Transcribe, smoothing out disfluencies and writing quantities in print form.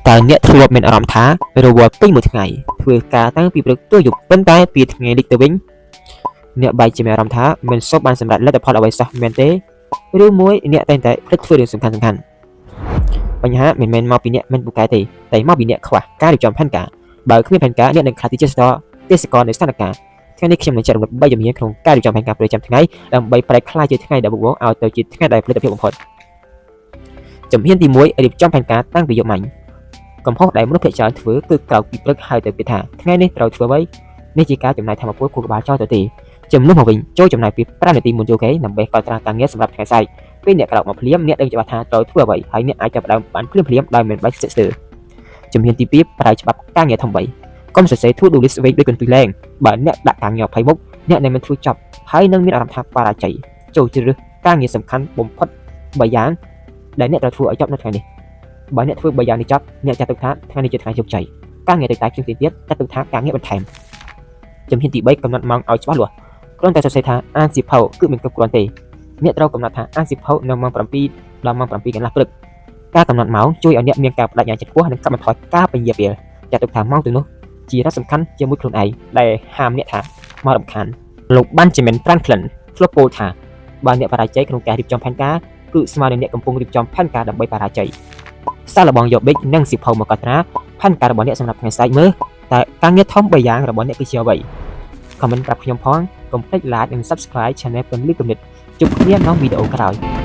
តើអ្នកធ្លាប់មានអារម្មណ៍ថារវល់ពេញមួយថ្ងៃធ្វើការតាំងពីព្រឹកទល់យប់ប៉ុន្តែពីថ្ងៃលិចទៅវិញអ្នកបែរជាមានអារម្មណ៍ថាមិនសូវបានសម្រេចលទ្ធផលអ្វីសោះមែនទេឬមួយអ្នកតែងតែភ្លេចធ្វើរឿងសំខាន់សំខាន់បញ្ហាមិនមែនមកពីអ្នកមិនពូកែទេតែមកពីអ្នកខ្វះការរៀបចំផែនការបើគ្មានផែនការអ្នកនឹងក្លាយទៅជាស្ទទេសកលនៃស្ថានភាពថ្ងៃនេះខ្ញុំនឹងចែករំលែក3ជំហានក្នុងការរៀបចំផែនការប្រចាំថ្ងៃដើម្បីប្រែក្លាយជាថ្ងៃដែលវឹកវរឲ្យទៅជាថ្ងៃដែលផលិតភាពបំផុតជំហានទី1រៀបចំផែនការតាំងពីយប់មិញ កំហុសដែលមនុស្សភាគច្រើនធ្វើគឺក្រោកពីព្រឹកហើយទៅគិតថាថ្ងៃនេះត្រូវធ្វើអ្វីនេះជាការចំណាយថាមពលខួរក្បាលចោលទៅទេជំនួសមកវិញចូលចំណាយពី5នាទីមុនចូលគេងដើម្បីកត់ត្រាការងារសម្រាប់ថ្ងៃស្អែកពេលអ្នកក្រោកមកភ្លាមអ្នកដឹងច្បាស់ថាត្រូវធ្វើអ្វីហើយអ្នកអាចចាប់ផ្ដើមបានភ្លាមភ្លាមដោយមិនបាច់ស្ទាក់ស្ទើរជំហានទី2ប្រើច្បាប់ការងារធំ3កុំសរសេរ to do list វែងដូចកន្ទុយលែងបើអ្នកដាក់ការងារ20មុខអ្នកនឹងមិនធ្វើចប់ហើយនឹងមានអារម្មណ៍ថាបរាជ័យចូលជ្រើសរើសការងារសំខាន់បំផុត3យ៉ាងដែលអ្នកត្រូវធ្វើឲ្យចប់នៅថ្ងៃនេះ បើអ្នកធ្វើ3យ៉ាងនេះចប់អ្នកចាត់ទុកថាថ្ងៃនេះជាថ្ងៃជោគជ័យការងារតូចតាចជាងទៀតចាត់ទុកថាការងារបន្ថែមជំហានទី3កំណត់ម៉ោងឲ្យច្បាស់លាស់គ្រាន់តែសរសេរថាអានសៀវភៅគឺមិនគ្រប់គ្រាន់ទេអ្នកត្រូវកំណត់ថាអានសៀវភៅនៅម៉ោង7ដល់ម៉ោង7កន្លះព្រឹកការកំណត់ម៉ោងជួយឲ្យអ្នកមានការបដិញ្ញាចិត្តខ្ពស់និងកាត់បន្ថយការពន្យាពេលចាត់ទុកថាម៉ោងទាំងនោះជារ៉សំខាន់ជាមួយខ្លួនឯងដែលហាមអ្នកថាមករំខានលោកបានជាមិនប្រាន់ក្លិនធ្លាប់ពោលថាបើអ្នកបរាជ័យក្នុងការរៀបចំផែនការគឺស្មើនឹងអ្នកកំពុងរៀបចំផែនការដើម្បីបរាជ័យ សាកល្បងយកប៊ិចនិងសៀវភៅមកកត់ត្រាផែនការរបស់អ្នកសម្រាប់ថ្ងៃស្អែកមើលតើការងារធំ3យ៉ាងរបស់អ្នកគឺជាអ្វី comment ប្រាប់ខ្ញុំផងកុំភ្លេច like និង subscribe Channel ពន្លឺគំនិតជួបគ្នាក្នុងវីដេអូក្រោយ។